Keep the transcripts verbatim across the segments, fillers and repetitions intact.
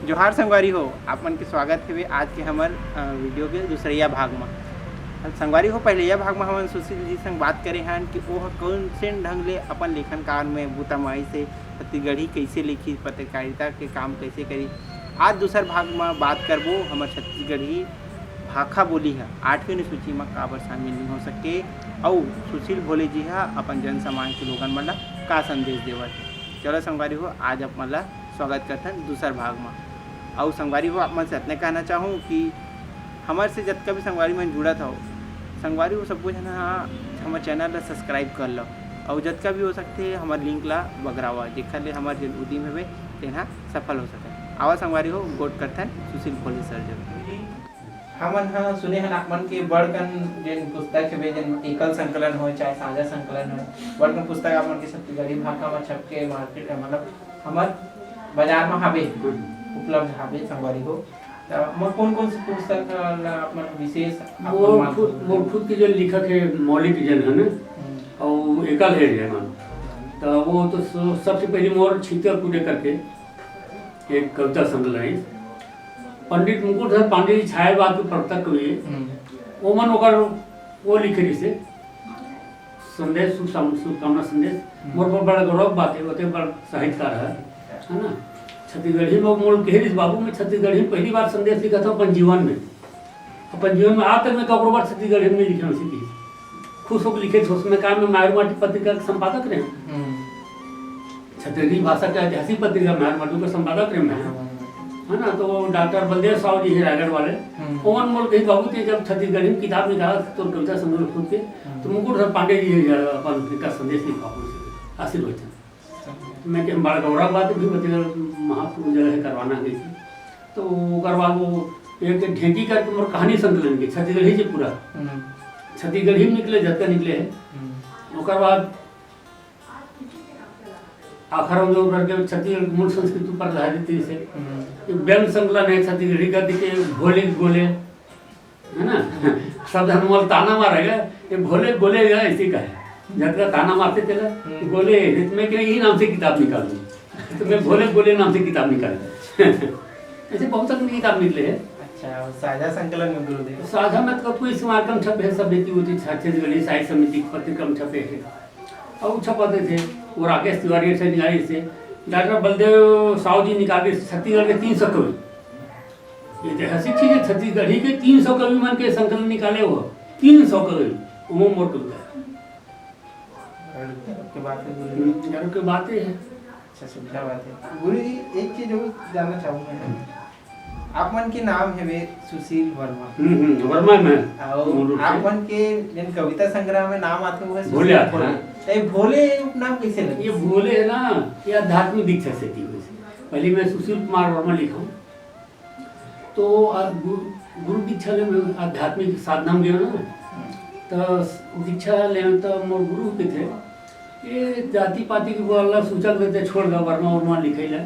जोहार संगवारी हो, आप मन के स्वागत हवे आज के हमर, अ, वीडियो के दूसरइया भाग म। अब संगवारी हो, पहिलइया भाग म हमन सुशील जी संग बात करे हन कि ओह कौन से ढंग ले अपन लेखन काम में बूता म आइस हे, छत्तीसगढ़ी कइसे लिखी, पत्रकारिता के काम कइसे करी। आज दूसर भाग म बात करबो हमर छत्तीसगढ़ी भाखा बोली ह आठवीं अनुसूची म काबर शामिल नइ हो सके, अउ सुशील भोले जी ह अपन जन समाज के लोगन मन ल का संदेश देवत हे। चलो संगवारी हो, आज आप मन ल स्वागत करथन दूसर भाग म। अउ संगवारी हो, आप मन से अतने कहना चाहूँ कि हमर से जतका भी संगवारी मन जुड़त हव, संगवारी हो, सबको झन ह हमर चैनल ल सब्सक्राइब कर लो, अउ जतका भी हो सकथे हमर लिंक ल बगरावा, जेखर ले हमर जेन उदीम हवे तेन ह सफल हो सके। आवा संगवारी हो, गोठ करथन सुशील भोले सर जग। हमन ह सुने हन आप मन के बड़कन जेन पुस्तक हवे, जेन एकल संकलन होय चाहे साझा संकलन होय, बड़कन पुस्तक आप मन के छत्तीसगढ़ी भाखा म छप के मार्केट, मतलब हमर बाजार म हवे, उपलब्ध हवे संगवारी हो। त मोर कौन कौन से पुस्तक ल आप मन विशेष आप मोर मन खुद, मानथव? मोर खुद के जेन लिखत हे, मौलिक जेन हे ना, हम्म। अउ एकल हे जेन मन। त वो तो स-, सबसे पहले मोर छित्तर कूटे करके एक कविता संकलन हे। पंडित मुकुट धर पांडे जी छायावाद के प्रवर्तक हुए। हम्म। ओमन ओकर वो लिखे रहिसे संदेश, शुभ-, शुभकामना संदेश। हम्म। मोर पर बड़ा गौरव बात हे, ओते बड़ साहित्यकार हे, हे ना? छत्तीसगढ़ी में मोर कहे रहिस, "बाबू, मैं छत्तीसगढ़ी में पहली बार संदेश लिखत हूँ अपन जीवन में।" अपन जीवन में आज तक मैं ककरो बर छत्तीसगढ़ी में नहीं लिखे हूँ, सीखी। खुश होकर लिखे थे। उसमें काम में मायरू माटी पत्रिका के संपादक रहे। हम्म। छत्तीसगढ़ी भाषा के ऐतिहासिक पत्रिका मायरू माटी के संपादक रहे मैं। हम्म। है ना, तो डॉक्टर बलदेव साहू जी हे रायगढ़ वाले, हम्म। ओमन मोला कहिस, "बाबू, ते जब छत्तीसगढ़ी में किताब निकाला, तो कविता संग्रह खुद के, हम्म। तो मुकुट धर पांडे जी हे, अपन का संदेश लिखा, आशीर्वचन।" मैं कहे, "बड़ा गौरव बात भी बतेगा, महापुरुष जगह है, करवाना है इसे।" तो ओकर बाद वो एक ढेंकी करके मोर कहानी संकलन के छत्तीसगढ़ी जी पूरा। हम्म। छत्तीसगढ़ी में निकले, जतका निकले हे। हम्म। ओकर बाद आखर में जो करके छत्तीसगढ़ के मूल संस्कृति पर आधारित से हम्म। एक व्यंग संकलन है छत्तीसगढ़ी का, देखिए, भोले के गोले, है ना? सब झन मोला ताना मारेगा, "ये भोले गोले है," ऐसे कहे। जतका ताना मारते तेला, हम्म। "गोले," मैं कहे, "यही नाम से किताब निकालूँ।" तो मैं भोले गोले नाम से किताब निकाल ऐसे बहुत सारे किताब निकले हैं। अच्छा, और साझा संकलन में गुरुदेव? साझा में तो कोई स्मारकम छपे हैं, सब बेटी होती छत्तीसगढ़ी साहित्य समिति की पत्रिका में छपे हैं। और छपाते थे, वो राकेश तिवारी से निकाले से, डॉक्टर बलदेव साहू जी निकाले छत्तीसगढ़ के तीन सौ कवि। ऐतिहासिक चीज है, छत्तीसगढ़ी के तीन सौ कवि मन के संकलन निकाले हो, तीन सौ कवि, वो मोर कविता है। गर्व के बात है गुरु जी। हम्म, गर्व के बात है। अच्छा, सुंदर बात है। गुरु जी, एक चीज और जानना चाहूँ मैं। आप मन के नाम है वे सुशील वर्मा। हम्म, हम्म, वर्मा मैं। और मूल रूप से। आप मन के जन कविता संग्रह में नाम आते हुए सुशील भोले आते भोले। हैं। तो ये भोले उपनाम कैसे लगे? ये भोले है ना, ये आध्यात्मिक दीक्षा से थी वैसे। पहले मैं सुशील कुमार वर्मा लिखा हूँ। तो आ, गु-, गुरु दीक्षा ले मैं आध्यात्मिक साधना में गयो ना, तो दीक्षा ले तो मोर गुरु के थे, ये जाति पाति के वाला सूचक देते, छोड़ गा वर्मा वर्मा लिखे ला,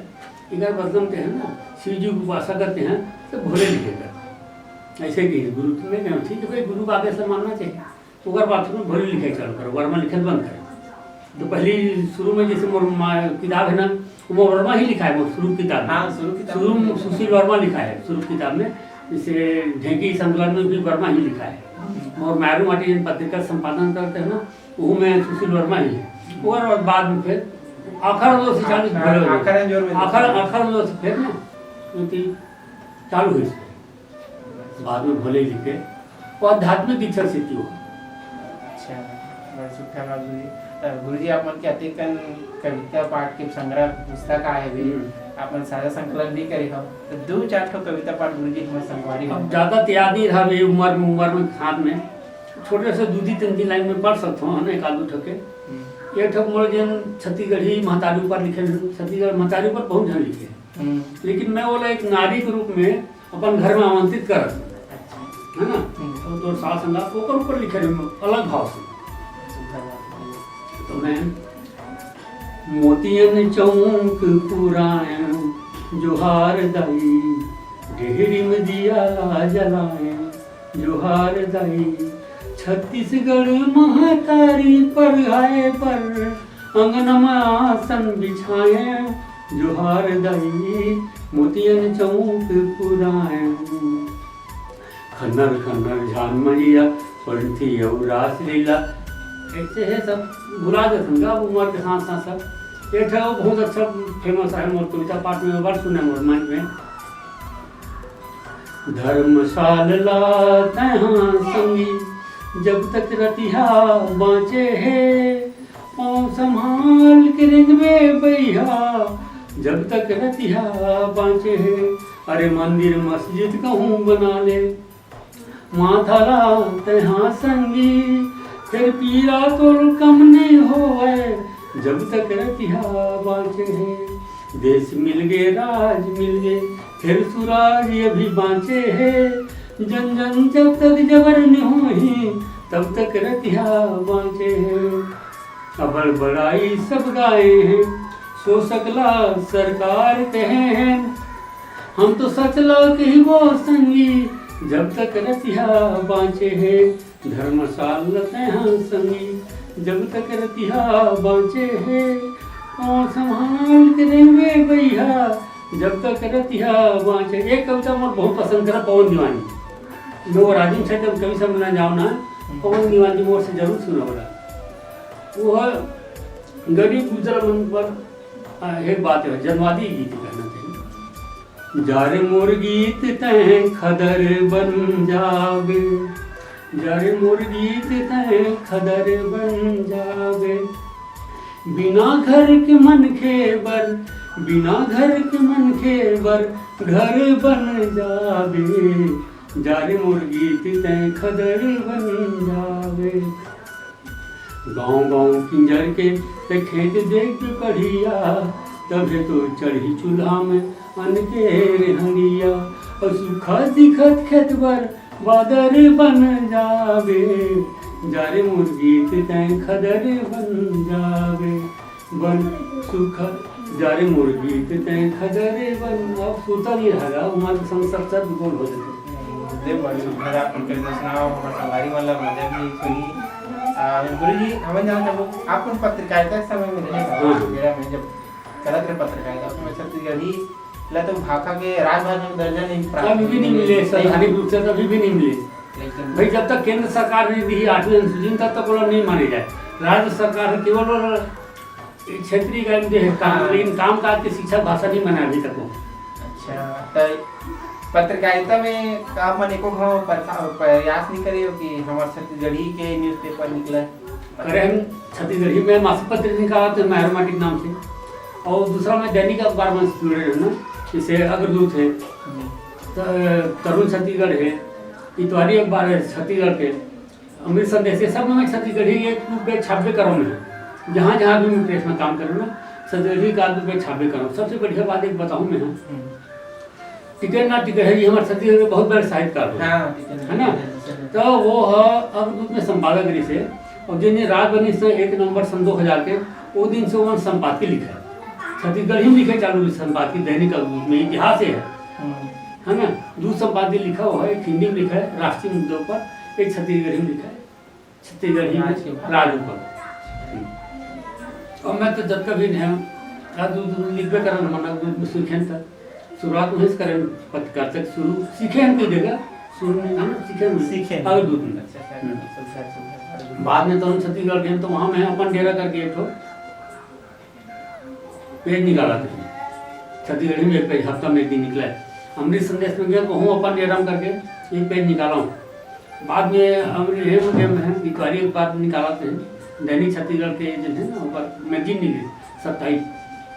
इधर बदनाम ते है ना, शिव जी की उपासना करते हैं, तो भोले लिखे कर। ऐसे कि गुरु तुम्हें क्या, ठीक है भाई, गुरु का आदेश मानना चाहिए। ओकर बाद तुम भोले लिखे चालू करो, वर्मा लिखे बंद करो। तो पहली शुरू में जैसे मोर मा-, किताब है ना, वो वर्मा ही लिखा है, वो शुरू किताब में। हाँ, शुरू किताब शुरू में। में सुशील वर्मा लिखा है शुरू किताब में। जैसे ढेंकी संकलन में भी वर्मा ही लिखा है। हम्म। और मायरू माटी जन पत्रिका संपादन करते हैं ना, वो में सुशील वर्मा ही है। और बाद में फिर आखर में से चालू आखर, भोले हो गए। आखर अंजोर में आखर, आखर में से फिर ना, क्योंकि चालू हुई। बाद में भोले जी के वो आध्यात्मिक दीक्षा से क्यों? अच्छा, बड़ सुंदर बात गुरुजी। अ, गुरुजी, आप मन के अतेकन कविता पाठ के संग्रह पुस्तक आए हुए, हम्म। आप मन साझा संकलन भी करे हो, तो दो चार ठो कविता पाठ गुरुजी हमर संगवारी अब मन ज्यादा तो याद नहीं रहा, ये उम्र में, उम्र में हाथ में छोटे से दू दी तीन दी लाइन में पढ़ सकता हूँ, है ना, एक आध दो ठो के। हम्म। एक ठो मोर जन छत्तीसगढ़ी महतारी ऊपर लिखे हैं, छत्तीसगढ़ महतारी ऊपर बहुत जन लिखे हैं। हम्म। लेकिन मैं बोला एक नारी के रूप में अपन घर में आमंत्रित करत, है ना? हम्म। तो तोर सास संगात ओकर ऊपर लिखे रहे, अलग भाव से। सुंदर बात है। तो मैं मोतियन चौक पुरायन, जोहार दाई, डेहरी में दिया ला जलायन, जोहार दाई, छत्तीसगढ़ महतारी पढ़ाए पर, अंगन में आसन बिछाए, जोहार दाई, मोतियन चौक पुराए, खन्नर खन्नर झान मरिया, पंथी अउ रासलीला। ऐसे है सब भुला देथन का उम्र के साथ साथ सब। एक ठो बहुत अच्छा फेमस है मोर कविता पाठ में, बड़ सुने मोर मन में। धर्मशाला तैहा संगी, जब तक रतिहा बाँचे हे, पाँव संभाल के रेंगबे बइहा, जब तक रतिहा बाँचे हे। अरे मंदिर मस्जिद कहूँ बना ले, माथा ला तैहा संगी, फिर पीरा तोर कम नइ होवय, जब तक रतिहा बाँचे हे। देश मिल गे, राज मिल गे, फिर सुराज अभी बाँचे हे। जन जन जब तक जबर नइ होही, तब तक रतिहा बाँचे हे। अबड़ बड़ाई सब गाए हे, शोषक ला सरकार कहे हे। हम तो सच ला कहिबो संगी, जब तक रतिहा बाँचे हे। धर्मशाला तैहा संगी, जब तक रतिहा बाँचे हे। पाँव संभाल के रेंगबे बइहा, जब तक रतिहा बाँचे। एक कविता मोर बहुत पसंद करा, पवन दीवानी। वो राजिम छत्तीसगढ़ कवि सम्मेलन जाओ ना, पवन दीवानी मोर से जरूर सुना वाला। वो है गरीब गुजरा मन पर, आ, एक बात है, जनवादी गीत कहना चाहिए। जा रे मोर गीत तैं खदर बन जाबे, जा रे मोर गीत तैं खदर बन जाबे। बिना घर के मनखे बर, बिना घर के मनखे बर घर बन जाबे। जा रे मोर गीत तैं खदर बन जाबे। गाँव गाँव किंजर के ते खेत देख बढ़िया, तभे तो चढ़ही चूल्हा में अन्न के रे हंडिया। अउ सुखा दिखत खेत बर बादर बन जाबे, जा रे मोर गीत तैं खदर बन जाबे। बन सुखा, जा रे मोर गीत तैं खदर बन। अब सुरता नहीं रहेगा, वहाँ के संग सब सब गोल हो जाते। दे बड़ी सुंदर आप उनके तो सुनाओ, हमारे संगवारी वाला मजा भी सुनी। आ, गुरु जी, हमें जाना चाहबो, आप उन पत्रकारिता के समय में रहे, हाँ। बेरा में जब करत रहे पत्रकारिता, उस समय छत्तीसगढ़ी ला तो भाखा के राजभाषा के दर्जा नहीं प्राप्त कभी भी नहीं मिले, नहीं संवैधानिक रूप से कभी भी नहीं मिले। लेकिन भाई, जब तक केंद्र सरकार नहीं दी आठवीं अनुसूची, तब तक ओला नहीं माने जाए। राज्य सरकार केवल क्षेत्रीय इकाई में दे हे काम, हाँ। लेकिन काम काज के शिक्षा भाषा नहीं बने अभी तक वो। अच्छा, तो पत्रकारिता में का मन एको घाव प्रसा-, प्रयास नहीं करे हो कि हमार छत्तीसगढ़ी के न्यूज़पेपर निकले? अरे, हम छत्तीसगढ़ी में मासिक पत्र निकालत हैं, महर माटी के नाम से, और दूसरा मैं दैनिक अखबार में जुड़े हूँ ना, जैसे अग्रदूत है, हम्म। त-, तरुण छत्तीसगढ़ है, इतवारी अखबार है छत्तीसगढ़ के, अमृत संदेश, ये सब में मैं छत्तीसगढ़ी एक रूप में छापबे करम है। जहाँ जहाँ भी मैं प्रेस में काम करूँ ना, छत्तीसगढ़ी का रूप में छापबे करम। सबसे बढ़िया बात एक बताऊँ मैं, हाँ। हम्म। टिकैत नाथ टिकैत, ये हमारे छत्तीसगढ़ के बहुत बड़े साहित्यकार हुए। हाँ, टिकैत नाथ है ना? टिकैत नाथ। तो वो ह अग्रदूत में संपादक रहिस हे, और जिन ये राज बनी सन एक नवंबर सन दो हजार के, वो दिन से उन्होंने संपादकी लिखा है। छत्तीसगढ़ी में लिखे चालू हुई संपादकी, दैनिक अग्रदूत में, इतिहास है। हम्म। है ना? दू संपादकी लिखा हुआ है, एक हिंदी में लिखा है राष्ट्रीय मुद्दों पर, एक छत्तीसगढ़ी में लिखा है। छत्तीसगढ़ी में राज के ऊपर। राज ऊपर। हम्म। और मैं तो जब कभी नहीं, अग्रदूत लिखबे करन, मन अग्रदूत में सीखेन तक। शुरुआत वहीं से करें, पत्रकारिता के शुरू सीखे हम की जगह, शुरू में हम सीखे हम। सीखे हम। अग्रदूत में। अच्छा, अच्छा, हम्म। अच्छा, अच्छा, अच्छा, अच्छा। बाद में तो हम छत्तीसगढ़ गए, तो वहाँ मैं अपन डेरा करके एक ठो पेज निकालत रहिन। छत्तीसगढ़ी में एक पेज हफ्ता में एक दिन निकले। अमृत संदेश में गए, कहूँ अपन डेरा में करके एक पेज निकालूँ। बाद में अमृत हे में गए, मैं इतवारी अखबार निकालत रहिन। दैनिक छत्तीसगढ़ के जो है ना, ओकर मैगजीन निकले, साप्ताहिक,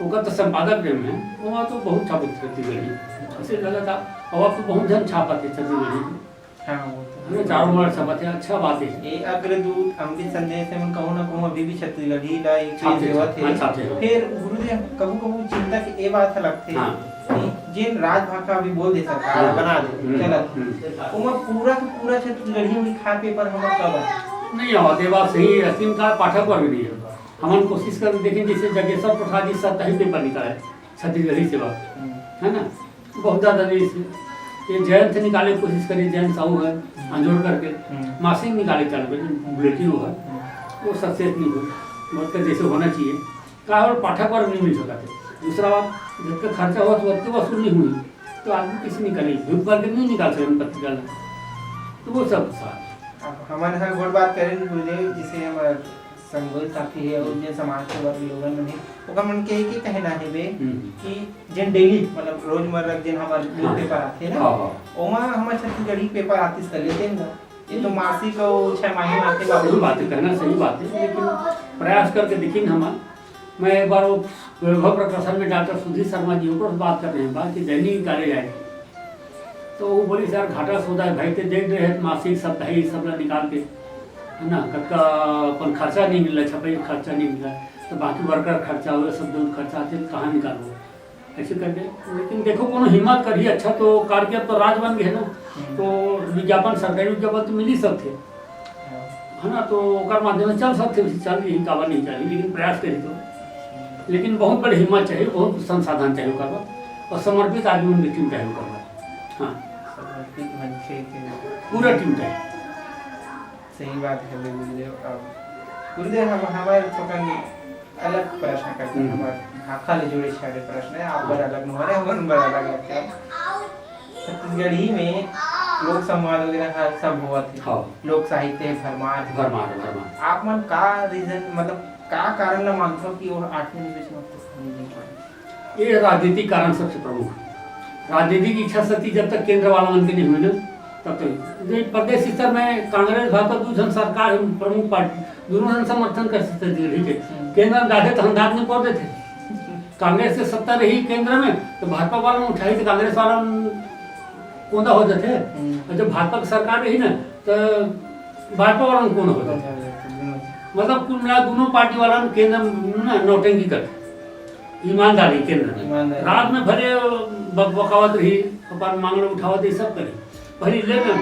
ओकर तो संपादक रहे मैं, वहाँ तो बहुत छापत छत्तीसगढ़ी। ऐसे लगा था, अब तो बहुत जन छापत है छत्तीसगढ़ी। हाँ, वो तो है ना, चारों ओर छपत हे, अच्छा बात हे। ये अग्रदूत, अमृत संदेश हे, मन कहूँ ना कहूँ अभी भी छत्तीसगढ़ी ला एक छापथे, पेज देवत हे। हाँ, छापथे, हाँ। फिर गुरुजी, कभू-कभू चिंता के ए बात ह लगथे हाँ। कि जेन राजभाषा अभी बोल दे सरकार, हाँ। बना दे, हम्म, चलत। हम्म। ओमा पूरा के पूरा छत्तीसगढ़ी में लिखा पेपर हमर कब आए? नहीं आवत, ये बात सही हे। असीम का पाठक वर्ग नहीं हे। हमन कोशिश कर देखें, जैसे जगेश्वर प्रसाद जी साप्ताहिक पेपर निकाले, छत्तीसगढ़ी सेवा, हम्म। है ना? बहुत ज्यादा नहीं, ये जयंत निकाले कोशिश करी, जयंत साहू है, हम्म। अंजोर करके, हम्म। मासिक निकाले चालू करे, बुलेटिन वो है, हम्म। वो सक्सेस नहीं हुआ, मतलब जैसे होना चाहिए, का और पाठक वर्ग नहीं मिल सका थे। दूसरा बात, जतका खर्चा होत, ओतके वसूल नहीं हुई, तो आदमी कैसे निकाली? भूख भर के नहीं निकाल सकते पत्रिका ला। तो वो सब साथ। अब हमन ह गोठ बात करेन गुरुदेव, जैसे हमर संगोई साथी हे और जेन समाज के वर्ग लोगन मन हे, ओकर मन के एक ही कहना हे बे हम्म। कि जेन डेली, मतलब, रोजमर्रा के जेन हमर न्यूज़ हाँ। पेपर आथे ना, हाँ, हाँ। ओमा हमर छत्तीसगढ़ी पेपर आतिस त लेते ना। ये तो मासिक और छह माही में आथे सही बाबू। बात है, कहना सही बात है, लेकिन प्रयास करके देखिन हमन। मैं एक बार वो वैभव प्रकाशन में डॉक्टर सुधीर शर्मा जी, ओकरो से बात कर रहे हैं, बात कि दैनिक निकाले जाए। तो वो बोली, "सर, घाटा सौदा है भाई, ते देख रहे हैं मासिक, साप्ताहिक, सब ला निकाल के, है ना, कतका अपन खर्चा नहीं मिल रहा, छपाई का खर्चा नहीं मिल रहा, तो बाकी वर्कर खर्चा हो, सब जो खर्चा आते हैं, कहाँ निकालबो?" ऐसे करके, लेकिन देखो, कोनो हिम्मत करही, अच्छा तो कारगिल तो राज बन गए ना, हम्म। तो विज्ञापन, सरकारी विज्ञापन तो मिल ही सकते, हाँ। है ना, तो ओकर माध्यम से चल सकते, वैसे चल रही, काबर नहीं चल रही, लेकिन प्रयास करी तो। लेकिन बहुत बड़ी हिम्मत चाहिए, बहुत संसाधन चाहिए ओकर बर, और समर्पित आदमी मन की टीम चाहिए ओकर बर। हाँ। समर्पित मनखे के पूरा टीम चाहिए। सही बात है गुरुदेव। अब गुरुदेव, हम, हमारे थोकन अलग प्रश्न करते हैं, हम्म। हमारे भाखा ले जुड़े सारे प्रश्न है, आप बर अलग नंबर है, हमन बर अलग लगता है। छत्तीसगढ़ी में लोक संवाद वगैरह हर सब होवत है। हाँ। लोक साहित्य है, भरमार है। भरमार, भरमार। आप मन का रीजन, मतलब का कारण ला मानथो कि वो आठवीं नौवीं में नहीं? ये राजनीतिक कारण सबसे प्रमुख है। राजनीतिक इच्छा शक्ति जब तक केंद्र वाला मन के नहीं हुई ना, तब तक। ये प्रदेश स्तर में कांग्रेस भाजपा दू झन सरकार है, प्रमुख पार्टी, दोनों झन समर्थन कर सकते थे, ठीक है। हम्म। केंद्र में जाते तो हम दाद नहीं पड़ देते। कांग्रेस के सत्ता रही केंद्र में, तो भाजपा वाला उठाई, तो कांग्रेस वाला कोंदा हो जाते। हम्म। और जब भाजपा की सरकार रही ना, तो भाजपा वाला कोंदा हो जाते। हम्म। मतलब कुल मिला दोनों पार्टी वाला केंद्र में ना नौटंकी करते, ईमानदारी केंद्र में। ईमानदारी। रात में भले बक-, बकावत रही, अपन मांग लो उठावत, ये सब करे। पहले ले ना,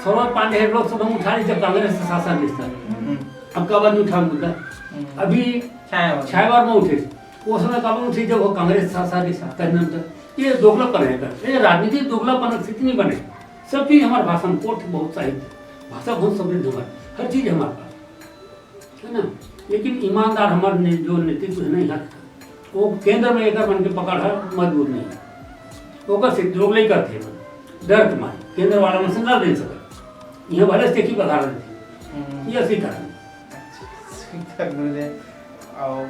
सौरभ पांडे लोकसभा में उठा ली जब कांग्रेस के शासन में था। हम्म। अब का बार नहीं उठा मुद्दा? हम्म। अभी छाया बार। छाया बार में उठे। वो समय का बार उठे जब वो कांग्रेस के शासन में था, तदनंतर। ये दोगलापन है कर। ये राजनीति दोगलापन स्थिति नहीं बने। सब चीज हमारे भाषा में, कोट बहुत साहित्य, भाषा बहुत समृद्ध हमारे, हर चीज हमारे पास। है ना? लेकिन ईमानदार हमार ने-, जो नेतृत्व है ना यहाँ का, वो केंद्र में एकर मन के पकड़ है, मजबूत नहीं है। ओकर से दोगलई करथे मन, डर के मारे, केंद्र वाला मन से ना ले सकत। यहाँ भले से देखी बघार देथे। हम्म। ये असली कारण। अच्छा, स्वीकार गुरुदेव। और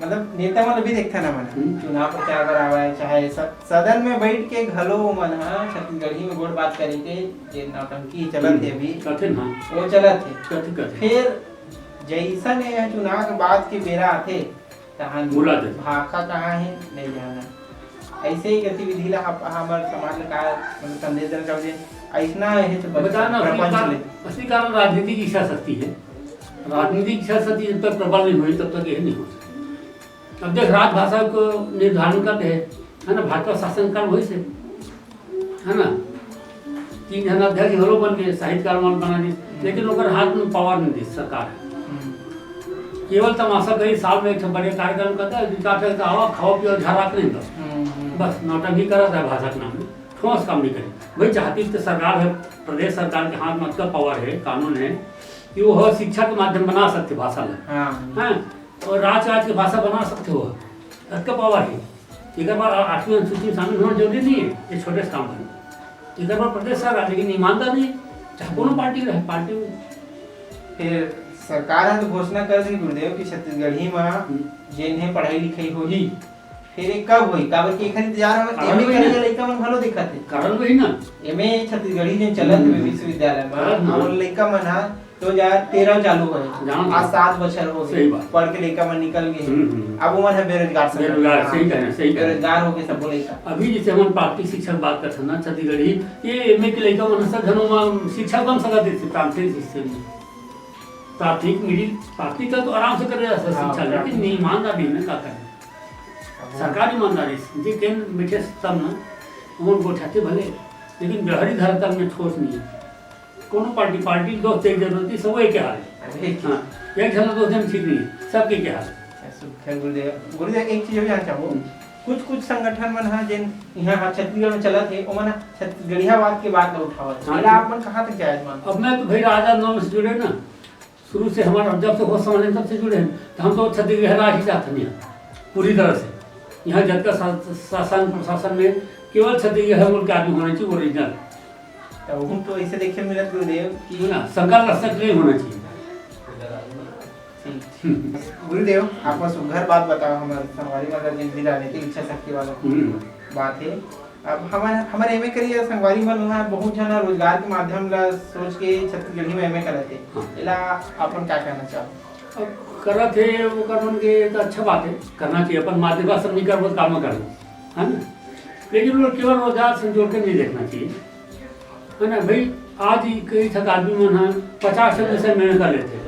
मतलब नेता मन भी देखथे ना मन, हम्म। चुनाव प्रचार बर आवय, चाहे स-, सदन में बैठ के घलो मन ह छत्तीसगढ़ी में गोठ बात करे के जे नौटंकी चलत हे हम्म। अभी, कथे ना। वो चलत हे। कथे, कथे। फिर जैसन ये चुनाव के बाद के बेरा आथे, तहां भुला देथे। भाखा कहाँ हे, नहीं जाना। ऐसे ही गतिविधि ला आप, हमर समाज ला का, मतलब, संदेश देना चाहते हैं? ऐसना हे तो बता ना, असली प्रपंच कारण, ले। असली कारण राजनीतिक इच्छा शक्ति है। राजनीतिक इच्छा शक्ति जब तक प्रबल नहीं हुई, तब तक ये नहीं हो सकता। अब देख, राजभाषा को निर्धारण करते हैं, है ना, भाजपा शासन काल वही से, है ना, तीन जन अध्यक्ष घलो बन के साहित्यकार मन बना दी, लेकिन ओकर हाथ में पावर नहीं दी सरकार। हम्म। केवल तमाशा करी, साल में एक ठो बड़े कार्यक्रम करता है, विकास करता, आवा, खाओ, पियो, झाड़ा के नहीं दो। हम्म, हम्म। बस नौटंकी करत है भाषा के नाम में, ठोस काम नहीं करी। भाई, चाहती तो सरकार है, प्रदेश सरकार के हाथ में अतका पावर है, कानून है कि वो शिक्षा के माध्यम बना सकते भाषा में। हाँ। हैं? और राज, राज के भाषा बना सकते हो, अतका पावर है। एकर बर आठवीं अनुसूची में शामिल होना जरूरी नहीं है, ये छोटे से काम है। एकर बर प्रदेश सरकार, लेकिन ईमानदार नहीं, चाहे कोनो पार्टी रहे, पार्टी में। फिर सरकार ह तो घोषणा कर दी गुरुदेव कि छत्तीसगढ़ी में हम्म। जेन हे पढ़ाई लिखाई होही, फिर ये कब होही? काबर कि एखर इंतजार हमर कारण एमए वही करे ना। लइका मन घलो दिखत हे। कारण वही ना। एमए छत्तीसगढ़ी जेन चलत हम्म। हे विश्वविद्यालय में, हाँ, हाँ। हमर लइका मन ह दो हज़ार तेरह चालू होय। जानत आज हूँ। सात बछर हो गए। सही बात। पढ़ के लइका मन निकल गए। हम्म, हम्म। अब ओमन ह बेरोजगार संकट बेरोजगार, में सही कहे, सही कहे। बेरोजगार होके सबो लइका। अभी जैसे हमन प्राथमिक शिक्षा के बात करथन ना, छत्तीसगढ़ी, ये एमए के लइका मन ह सब झन ओमा शिक्षा कम सकत हे प्राथमिक शिक्षा में। प्राथमिक, मिडिल, प्राथमिक तक तो आराम से करे जा सकत हाँ, शिक्षा, लेकिन प्राथमिक। ईमानदार नहीं ना, का करे? अब वो सरकार ईमानदारी से, जे केंद्र में बैठे तब ना, ओमन गोठियाथे भले, लेकिन गहरी धरातल में ठोस नहीं है। कोनो पार्टी, पार्टी के दोस्त एक जरूरत है, सब एक हाल है। अरे। हाँ, एक झन दोस्त जन ठीक नहीं है, सबके एक हाल है। अच्छा, खैर गुरुदेव, गुरुदेव एक चीज और जानना चाहूँ, हम्म। कुछ कुछ संगठन मन ह जेन यहाँ ह छत्तीसगढ़ में चलत हे, ओमन ह छत्तीसगढ़ियावाद के बात ल उठावत हे। हाँ, एला जी। आप मन कहाँ तक जायज मानथो? अब मैं तो भाई राजा नौ से जुड़े ना, शुरू से हमारा जब से होश समझ में तब से जुड़े हैं, तो हम तो छत्तीसगढ़ राज ही चाहते हैं पूरी तरह से। यहाँ जतका शा-, शासन प्रशासन में केवल छत्तीसगढ़ मूल के आदमी होना चाहिए, ओरिजिनल। तो हम तो ऐसे देखे मिलत गुरुदेव कि ना, संकर दर्शक नहीं होना चाहिए। ठीक। गुरुदेव, आप सुघर बात बताओ, हमारे संगवारी मतलब जिन भी राजनीतिक इच्छा शक्ति वाला हम्म। बात है। अब हमारे, हमारे एमे करिए संगवारी मन वहाँ बहुत झन रोजगार के माध्यम ला सोच के छत्तीसगढ़ी में एमे करत हे। हाँ। एला अपन क्या कहना चाहो? अब करत हे, ओकर मन के तो अच्छा बात है, करना चाहिए। अपन मातृभाषा नहीं करबो, काम करबो, है ना? लेकिन वो केवल रोजगार से जोड़ के नहीं देखना चाहिए, है ना भाई? आज ही कई ठक आदमी मन ह पचास ठक विषय में कर लेते।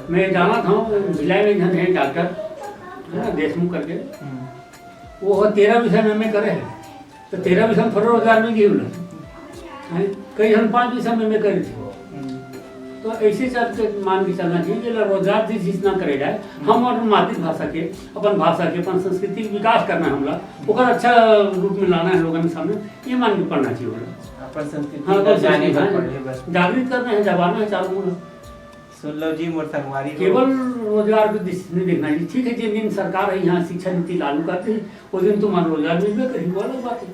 मैं जानत हूँ, भिलाई में झन है डॉक्टर, है ना, देशमुख करके, वो ह तेरह विषय में एमए करे है, तो तेरह विषय में थोड़ा रोजगार मिल गई उन्हें, हैं? कई हम पाँच विषय में एमए करे थे। तो ऐसे चल के मान के चलना चाहिए कि रोजगार जिस जिस ना करे जाए, हम अपन मातृभाषा के, अपन भाषा के, अपन संस्कृति के विकास करना है हमला, ओकर अच्छा रूप में लाना है लोगन के सामने, ये मान के पढ़ना चाहिए होला। अपन संस्कृति हाँ, का अपन जाने संस्कृति, का हाँ। पढ़े बस। जागृत करना है, जगाना है चारों मुड़ा। सुन लो जी मोर संगवारी हो। केवल रोजगार की दृष्टि नहीं देखना चाहिए। ठीक है, जिन दिन सरकार है यहाँ शिक्षा नीति लागू करती है, उस दिन तुम्हारा रोजगार मिलबे करी, वो अलग बात है।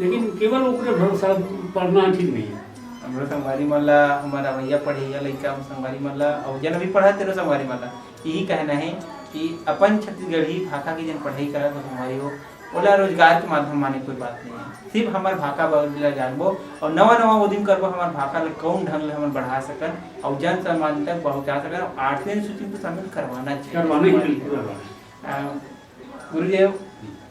लेकिन केवल ओकरे भरोसा पढ़ना ठीक नहीं है। हमरो संगवारी मन ला, हमर अवैया पढ़इया लइका संगवारी मन ला, अउ जेन अभी पढ़त तेनो संगवारी मन ला यही कहना है कि अपन छत्तीसगढ़ी भाखा के जेन पढ़ाई करत हो संगवारी हो, ओला रोजगार के माध्यम माने कोई बात नहीं है। सिर्फ हमर भाखा बोली ला जानबो अउ नवा नवा उदिम करबो, हमर भाखा ला कौन ढंग ले हमन बढ़ा सकन अउ जन सामान्य तक पहुंचा सकन अउ आठवीं अनुसूची में तो शामिल करवाना चाहिए। करवाना ही बिल्कुल करवाना है। अ, गुरुदेव,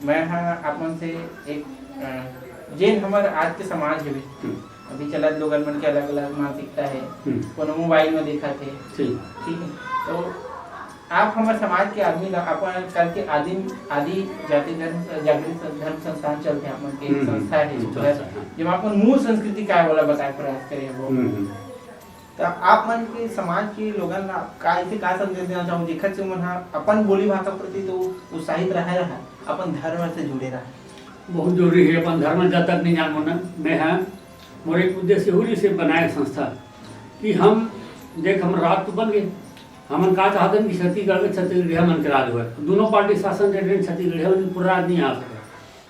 मैं ह आप मन से एक, अ, जेन हमर आज के समाज हवे, हम्म। अभी चलत लोगन मन के अलग-अलग मानसिकता हे, हम्म। कोनो मोबाइल में देखत हे, ठीक। ठीक है, तो आप हमर समाज के आदमी ला अपन करके आदिम, आदि जाति धर्म जागृत धर्म संस्थान चलथे, आप मन के हम्म, संस्था हे, हम्म, संस्था, हाँ। जेमा अपन मूल संस्कृति का हे, ओला बताए के प्रयास करे हबो। हम्म, हम्म। त आप मन के समाज के लोगन ला का ऐसे का संदेश देना चाहो, जेखर से उमन ह अपन बोली भाखा प्रति तो उत्साहित रहे रहा, अपन धर्म से जुड़े रहा? बहुत जरूरी है अपन धर्म, जब तक नहीं जानबो ना। मैं ह, मोर एक उद्देश्य होली से बनाए संस्था कि हम, देख, हम राज तो बन गए, हमन का चाहत हन कि छत्तीसगढ़ में छत्तीसगढ़िया मन के राज होए, दोनों पार्टी शासन दे रहे, छत्तीसगढ़िया मन पूरा राज नहीं आ सके।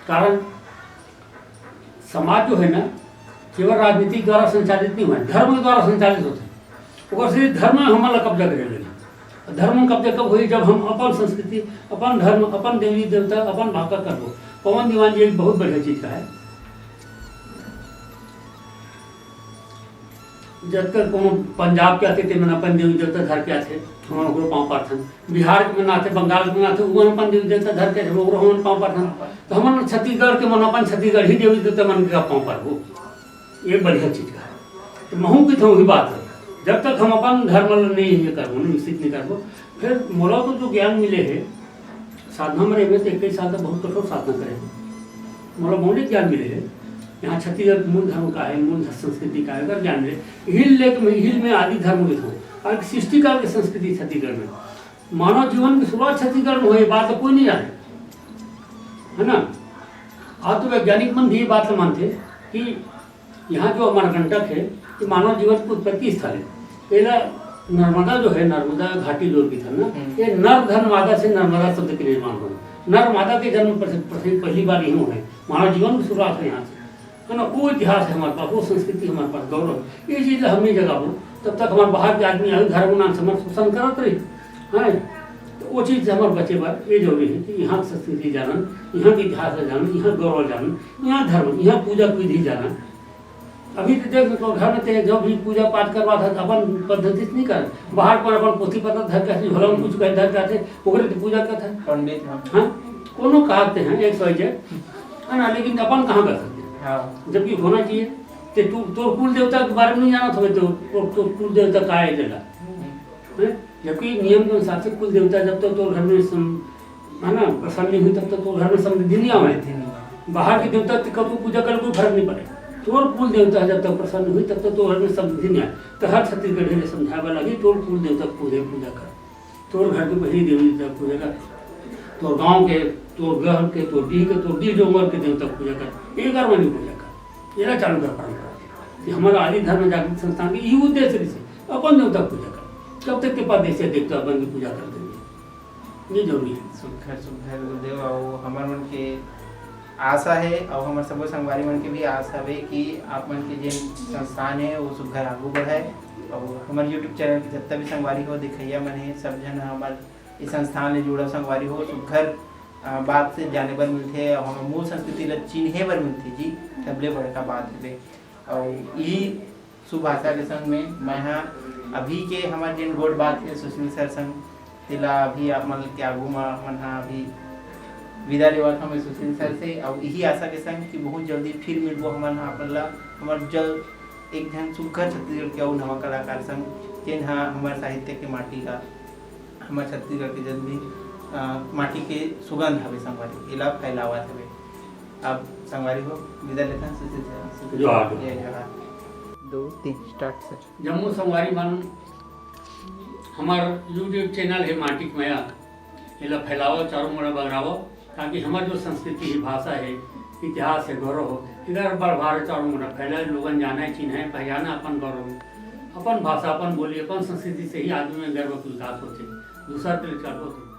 कारण समाज जो है ना, केवल राजनीति द्वारा संचालित नहीं हुआ है, धर्म के द्वारा संचालित होते हैं। ओकर से धर्म हमन ला कब्जा करे लगे। धर्म कब्जा कब होई? जब हम अपन संस्कृति, अपन धर्म, अपन देवी देवता, अपन भाखा करबो। पवन दीवान जी एक बहुत बढ़िया चीज का है, जतकर कोनो पंजाब के आथे, तेमन अपन देवी देवता धर के आथे, हमन ओकरो पाँव परथन। बिहार के मन आथे, बंगाल के मन आथे, उमन अपन देवी देवता धर के आथे, ओकरो हमन पाँव परथन। तो हमन छत्तीसगढ़ के मन अपन छत्तीसगढ़ी देवी देवता मन के पाँव परबो, ये बढ़िया चीज का है। तो महू की तो वही बात है, जब तक हम अपन धर्म ल नहीं ये करबो, नहीं विकसित नहीं करबो, फिर मोला तो जो ज्ञान मिले है, साधना में रहे तो इक्कीस साल तक बहुत कठोर साधना करे हैं। मोला मौलिक ज्ञान मिले है, यहाँ छत्तीसगढ़ के मूल धर्म का है, मूल संस्कृति का है, अगर ज्ञान मिले, हिल लेके मैं, हिल में आदि धर्म के था, और सृष्टि काल की संस्कृति छत्तीसगढ़ में, मानव जीवन की शुरुआत छत्तीसगढ़ में हुई, बात तो कोई नहीं जाने, है ना? आज तो वैज्ञानिक मन भी ये बात मानते कि यहाँ जो अमरकंटक है, ये मानव जीवन की उत्पत्ति स्थल है। पहला नर्मदा जो है, नर्मदा घाटी जो की था ना, हम्म। ये नर धन मादा से नर्मदा शब्द के निर्माण हुआ। नर मादा के जन्म प्रस-, प्रस-, पहली बार यहीं हुए। मानव जीवन की शुरुआत है यहाँ से, है ना? वो इतिहास है हमारे पास, वो संस्कृति हमारे पास, गौरव। ये चीज हम नहीं जगाबो, तब तक हमारे बाहर के आदमी आए, धर्म नाम से हमारे शोषण करत रही, है। तो वो चीज हमारे बचे बर ये जरूरी है कि यहाँ के संस्कृति जानन, यहाँ के इतिहास जानन, यहाँ गौरव जानन, यहाँ धर्म, यहाँ पूजा विधि जानन। अभी तो देख, तो घर में ते जो भी पूजा पाठ करवा था, अपन पद्धति से नहीं कर, बाहर पर अपन पोथी पत्र धर के, झोला में कुछ कहीं धर के आते, ओकरे की पूजा करत है। पंडित मन। हाँ, कोनो कहते हैं, एक्स वाई जेड, है ना, लेकिन अपन कहाँ कर सकते हैं? हाँ। जबकि होना चाहिए, ते तू, तोर कुल देवता के बारे में नहीं जानत होवे, तो तोर, तोर कुल देवता का है, जगह। हम्म। हैं? जबकि नियम के अनुसार से कुल देवता जब तक तोर घर में सम-, है ना, प्रसन्न नहीं हुई, तब तक तोर घर में समृद्धि नहीं आवे। समृद्धि नहीं आवे। बाहर के देवता के कतौ पूजा करे, कोई फर्क नहीं पड़े। तोर कुल देवता जब तक प्रसन्न हुई, तब तक तोर घर में समृद्धि नहीं आए। तो हर छत्तीसगढ़ी ने समझावे लगी, तोर कुल देवता पूजे, पूजा कर। तोर घर के पहिली देवी देवता पूजा कर। तोर गांव के, तोर घर के, तोर डीह के, तोर डीह डोंगर के देवता पूजा कर। ये कर वाली पूजा कर। ये ना चालू कर परंपरा। ये हमारा आदि धर्म जागृत संस्थान के ये उद्देश्य रहिसे, अपन देवता पूजा कर। कब तक के परदेसिया देवता बन के पूजा करते हैं? ये जरूरी है। सुघर सुघर गुरुदेव, अउ हमर मन के आशा है, अउ हमर सबो संगवारी मन के भी आशा हवे कि आप मन के जेन संस्थान है, वो सुघर आगू बढ़े। अउ हमर YouTube चैनल के जत्ता भी संगवारी हो, देखइया मन है, सब झन हमर इस संस्थान ले जुड़े संगवारी हो, सुघर अ, बात से जाने बर मिलथे, अउ हमर मूल संस्कृति ल चिन्हे बर मिलथे जी, सबले बड़का बात हवे। अउ इही शुभ आशा के संग में मैं हा अभी के हमर जेन गोठ बात हे सुशील सर संग, तेला अभी आप मन के आगू म हमन हा अभी विदा लेवत हन सुशील सर से, अउ इही आशा के संग कि बहुत जल्दी फिर मिलबो हमन हा अपन ला, हमर जल एक झन सुघर छत्तीसगढ़ के अउ नवा कलाकार संग, जेन हा हमर साहित्य के माटी ला, हमर छत्तीसगढ़ के जन भी, अ, माटी के सुगंध हवे संगवारी, एला फैलावत हवे। अब संगवारी हो, विदा लेथन सुशील सर। जोहार। जय जोहार। दो, तीन, start सर। जम्मो संगवारी मन, हमर YouTube चैनल हे माटी के मया, एला फैलावव, चारों मुड़ा बगरावव, ताकि हमर जो संस्कृति हे, भाषा हे, इतिहास हे, गौरव हो, इधर बढ़ भारत चारों मुड़ा फैले, लोगन जाने, चिन्हे, पहचाने अपन गौरव, अपन भाषा, अपन बोली, अपन संस्कृति से ही आदमी में गर्व के विकास होथे, दूसर के लिए चढ़ होथे।